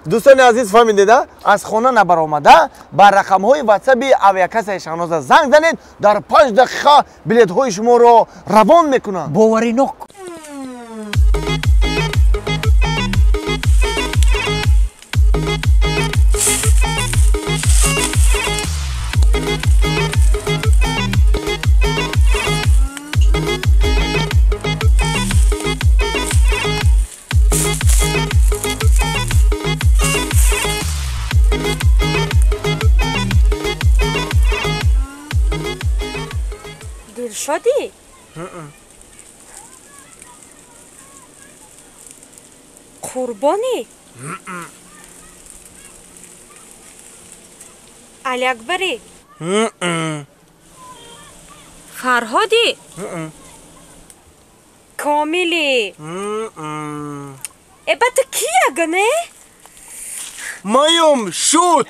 Дӯстони азиз, фаҳмидед, аз хона набаромада ба рақамҳои ватсаби авиакассаи Шаҳноза занг занед, дар 5 дақиқа билетҳои шуморо равон мекунанд. Боваринок. Дилшодӣ? Қурбонӣ? Алиакбарӣ? Фарҳодӣ? Комилӣ? Э, ба ту ки ягоне? Маём шуд!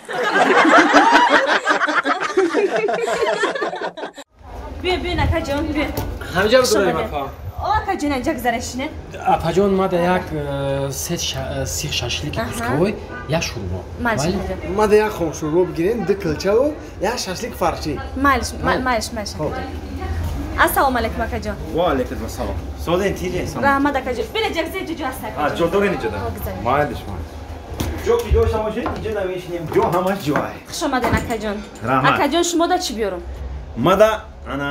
Биё, биё, акаҷон, биё. Ҳамҷа бидорем, апа. О, акаҷон, инҷа гузарашине. Апаҷон, мада як сет сих шашлики кусковой, як шӯрбо. Майлиш. Мада як хом шӯрбо бигирем, ду килчаву як шашлик фарши. Майлиш, майлиш, майлиш. Ассалому алайкум, акаҷон. Ва алайкум ассалом. Созен, тиҷен, салом. Раҳмат, акаҷон. Бина, ҷагзе ҷо ҳаст, акаҷон. А, ҷо дорен инҷа да. Майлиш, майлиш. Ҷо ки ҷо шамошед, инҷа намешинем. Ҷо ҳамаш ҷой. Хуш омаден, акаҷон. Раҳмат. Акаҷон, шумо да чӣ биёрам? Мада ана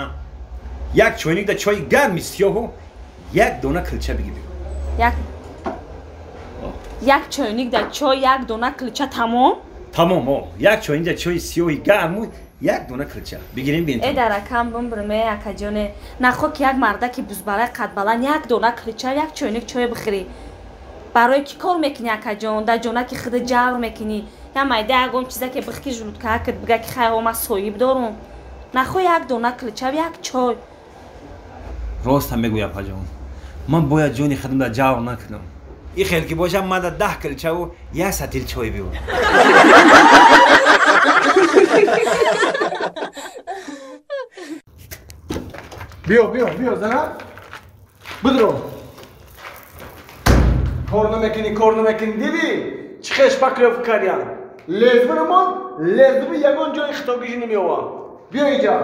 як чойник да чойи гарми сиёҳу як дона килча бигирем. Як чойник да чой, як дона килча, тамом? Тамом, о. Як чойник да чойи сиёҳи гарму як дона килча. Бигирем бин. Э, даракам бумбурме, акаҷоне. Нахо ки як мардаки бузбалай қадбаланд як дона килча, як чойник чой бихӯрӣ. Барои ки кор мекунӣ, акаҷон? Дар ҷона ки худ ҷавр мекунӣ. Я майда ягон чиза ки бихки жулудка кид, бига ки хай, ма соҳиб дорум. Нахо як дона килча, як чой. Рост ҳам мегӯй, апаҷон. Ман бояд ҷони худам дар ҷавр накунам. И хел ки бошам, мада 10 килчаву як сатил чой биёр. Биё, биё, биё, зана. Бидро. Кор намекунӣ, кор намекунӣ, дидӣ? Чӣ хеш паклёв кардям. Лезвирамон, лезви ягон ҷои хитогиш намеёвад. Биё инҷа.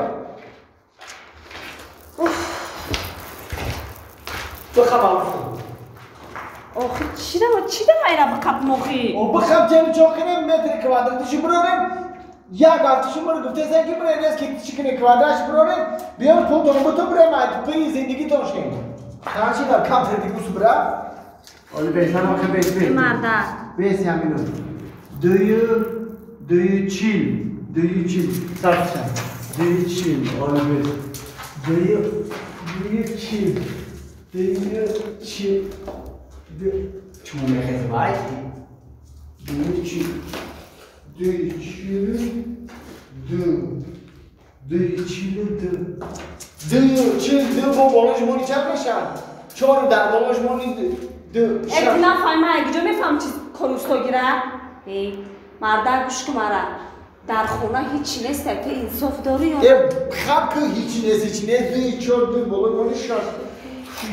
Бихабам. Охи, чӣ дама, чӣ дама ира бихаб мохи? О, бихаб ҷами чо кунем, метри квадратиши бирорем. Як ҳафташи мара гуфтесен ки бирем, нест ки чӣ кунем, квадратиш бирорем. Биём пултон буту бирем, пи зиндагитон шем. Чанд чи дар камтар дигусу бира? Оли бесам охи бес бес. Марда. Бес ҳамину. Дую чил, дую чил. Сарча. Дую чил, оли бес. Дую чил. Дую чил. Чун мехезем, ай? Дую чил. Дую чил. Ду. Дую чил ду. Дую чил ду бо болош мони чанд мешавад? Чор дар болош мони ду. Э, нафаҳм, ман ягиҷо мефаҳмам чиз кори устогира? Э, мардак, гӯш кун мара. Дар хона ҳичи нест, ту инсоф дорӣ ё? Э, хаб ку ҳичи нест, ҳичи нест, дуи чор ду болои мони шаш.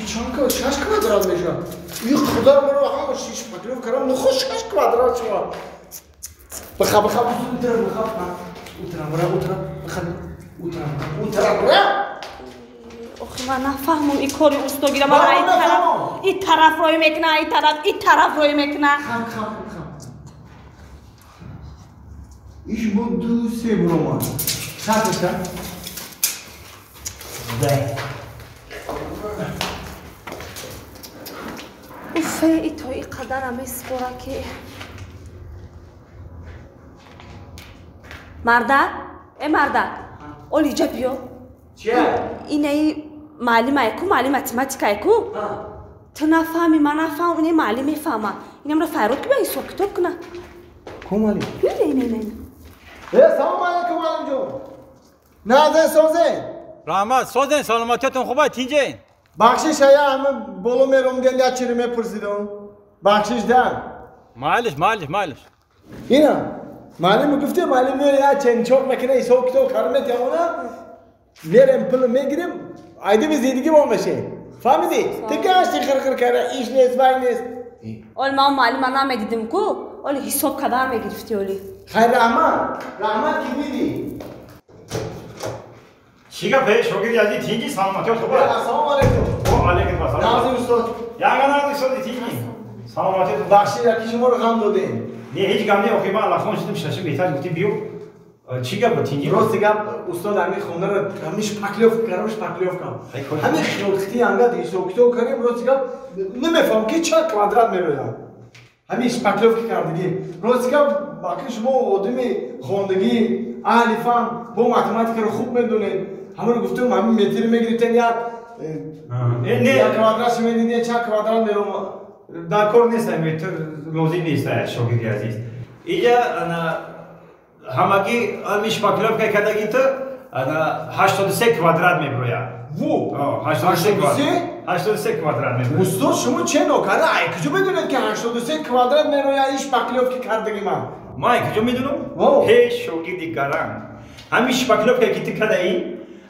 Чанд ка шаш квадрат мешавад. И худо маро ҳама шиш паклёв кардам, нухо шаш квадрат шавад. Бихаб, бихаб, утра, бихаб. Утра, бра, утра, бихаб. Утра, утра, бра. Охи, ман нафаҳмам ин кори устогира. Мара ин тараф, ин тараф рой мекуна, ин тараф, ин тараф рой мекуна. Хам, хам, хам. Иш бо ду се буромад. Сатиша? Дай. Уфе, и то и қадара меспора ки. Мардак, э мардак, олиҷа биё. Чия? Инаи маълимае ку, маълим математикае ку? Ту нафаҳмӣ, ман нафаҳмам, инаи маълим мефаҳма. Инамро файрод ки бия ҳисоб китоб куна. Ку маълим? Ина, ина, ина. Э, салом алайкум, маълимҷон. Назен, созен. Раҳмат, созен, саломатиятон хуб аст, тинҷен. Бахшиш, ая ҳама боло меромдем, як чире мепурсидам. Бахшиш да. Майлиш, майлиш, майлиш. Ина, маълим гуфте, маълим меояд як ченчоқ мекунад, ҳисоб китоб карда метавона. Мерем пул мегирем, айдими зиндагӣ мо мешем. Фаҳмидӣ? Ту гашти хирхир карда, иш нест, вай нест. Ол ман маълима намедидим ку. Оли ҳисоб кардан мегирифтӣ оли. Хайр раҳмат, раҳмат ки дидӣ. Чӣ гапе шогирди азиз тинҷӣ саломатиёт хуб аст? Ассалому алайкум. Ва алайкум ассалом. Нағзи устод. Ягон нағзи устоди тинҷӣ. Саломатиёт. Бахшид яки шуморо ғам додем. Не ҳеҷ гап не охи ман аллахон шудам шашум этаж гуфтем биё. Чӣ гап буд тинҷӣ? Рости гап устод ҳамин хонаро ҳамин шпаклёвка кардам, шпаклёвка. Ҳамин хилхити ангад ҳисоб китоб кардем, рости гап намефаҳмам ки чанд квадрат мероям. Ҳамин шпаклёвка кардагӣ. Рости гап баки шумо одами хондагӣ, аҳли фан, бо математикаро хуб медонед. Ҳамаро гуфтем ҳамин метр мегирифтем як як квадрат медидем чанд квадрат мерома. Дар кор нест метр лозим нест шогирди азиз. Иҷа ана ҳамагӣ ҳамин шпаклёвка кардагӣ ту ана 83 квадрат меброяд. Ву! 83 квадрат. 83 квадрат меброяд. Устод шумо че нокара? Ай куҷо медонед ки 83 квадрат мерояд ин шпаклёвка кардагӣ ман? Ман куҷо медонам? Ҳеҷ шогирди гарам. Ҳамин шпаклёвка ки ту кардаӣ,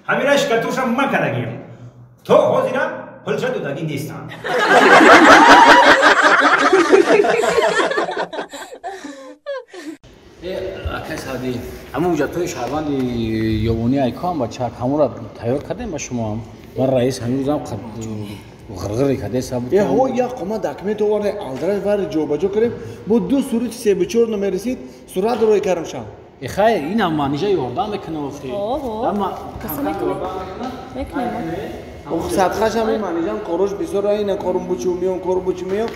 ҳамина шкатурша ман кардагиам. То ҳозира пулша додагӣ нестам. Акай Саъдӣ, ҳамон ҳуҷҷатҳои шаҳрванди ёбонӣ айкоам бачак ҳамонро тайёр кардем ба шумоам. Ман раис ҳанӯзам ғирғире кардеса буд. Э ҳо як қома документ овардем, алдраш вари ҷобаҷо кардем. Бо ду сурати себу чор намерасид, сурат рӯй кардам шам. Э хайр, инам манижа ёрдам мекунам охи. Каса мекунем? Мекунем. Ох садқашам ин манижам корош бисёр ина корум бучу миём, корум бучу миём.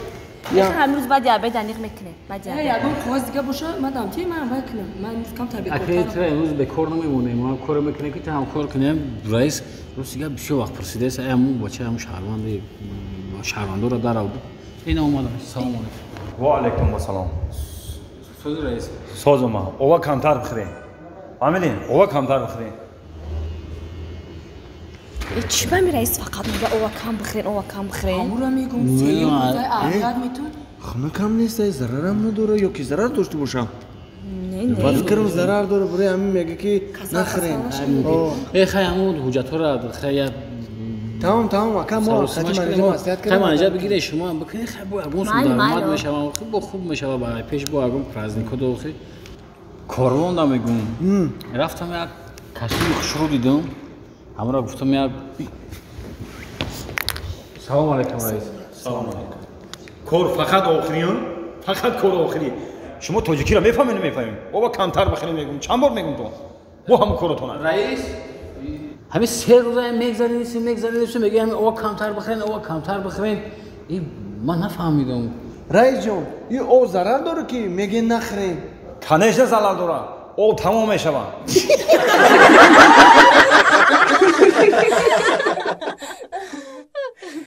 Ҳамрӯз баъди обед аниқ мекунем. Баъди обед. Ягон қоғоз дига боша, ман дам ти ман вай кунам. Ман имрӯз камтар бекортарам. Акай тра имрӯз бекор намемонем. Мо кор мекунем ки та ҳамкор кунем. Раис рӯз дига бисёр вақт пурсидааст. Ай ҳамун бача ҳамун шаҳрванди шаҳрвандоро даравд. Ина омада. Салом алайкум. Ва алайкум ассалом. Сози раис. Созума. Ова камтар бихӯрем. Фаҳмидин? Ова камтар бихӯрем. Чӣ ба ми раис фақат мега ова кам бихӯрен, ова кам бихӯрен? Ҳамуро мегум, сеюм рӯзаи аҳрат метун. Хона кам нест, зарарам надора ё ки зарар дошта бошам? Не, не. Ба фикрам зарар дора, барои ҳамин мега ки нахӯрен. Э хай ҳамун ҳуҷҷатҳоро хай Тамом, тамом, ака мо хати манижа маслиҳат кардем. Хай манижа бигиред шумо ҳам бикунед, хай бо ягон сум даромад мешавам, хуб бо хуб мешава ба пеш бо ягон праздникҳо до хай корвонда мегум. Рафтам як костюми хушрӯ дидам. Ҳамро гуфтам як Салом алайкум раис. Салом алайкум. Кор фақат охириён, фақат кор охирӣ. Шумо тоҷикиро мефаҳмед намефаҳмед? Ова камтар бихӯрем мегум. Чанд бор мегум то? Бо ҳамон коротона. Раис, ҳамин се рӯза мегзарем, мегзарем, мегӯям ова камтар бихӯрен, ова камтар бихӯрен. И ман нафаҳмидам. Раис ҷон, ин об зарар дора ки мегӯен нахӯрем? Конечно зарар дора. Об тамом мешавад.